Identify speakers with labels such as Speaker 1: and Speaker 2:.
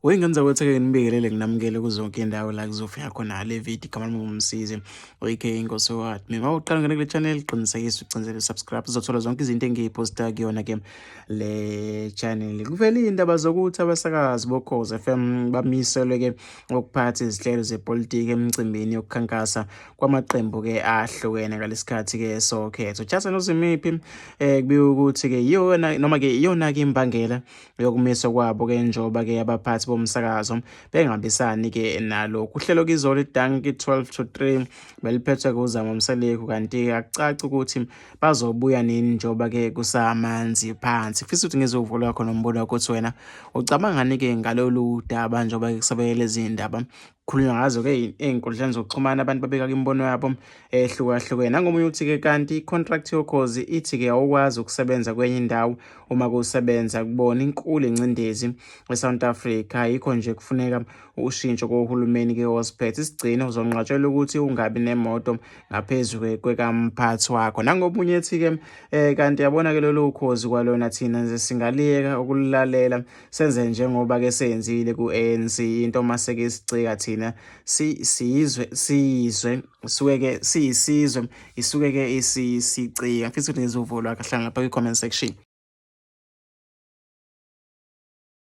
Speaker 1: Wengenza ukuthi-ke nginibingelele nginamukele kuzonke indawo la kuzofika khona le video. Igama lami nguMsizi aka Inkosi Wadi. Mina uqala ngene kule channel, qinisekisa ucinzele subscribe, uzothola zonke izinto engiyiphosta kuyona ke le channel. Kuvele indaba zokuthi abasakazi boKhozi FM bamiselwe ke ukuphatha izinhlelo zepolitiki emicimbini yokukhankasa kwamaqembu ke ahlukene ngalesikhathi ke sokhetho. Just nozimiphi kubikwa ukuthi ke iyona noma ke iyona ke imbangela yokumiswa kwabo ke, njengoba ke abaphathi bomsakazo bengahambisani ke nalokhu. Uhlelo kizolo iDankie 12 to 3 beliphethwe kuZama Mseleku, kanti akucaci ukuthi bazobuya nini njengoba ke kusamanzi phansi. Fisa ukuthi ngizwe uvo lwakho nombono wakho ukuthi wena ucabangani ke ngalolu daba, njengoba ke kusabelele izindaba kukhulunywa ngazo ke ey'nkundleni zokuxhumana, abantu babeka imibono yabo ehlukahlukene. Nangomunye uthi-ke kanti i-contract yoKhozi ithi-ke awukwazi ukusebenza kwenye indawo uma kusebenza kubona inkulu ingcindezi e-South Africa, yikho nje kufuneka ushintsho kohulumeni-ke osiphethe isigcino uzonqatshelwa ukuthi ungabi nemoto ngaphezu kwekamphathi wakho. Nangomunye ethi-ke kanti yabona-ke lolu Khozi kwalona thina nje singaliyeka ukululalela, senze njengoba-ke senzile ku-ANC. Into maseke isicika thina siyizwe siyizwe suke-ke siyisizwe isuke-ke isicika. Ngifisa ukuthi ngizwe uvo lwakho, hlala lapha kwi-comment section.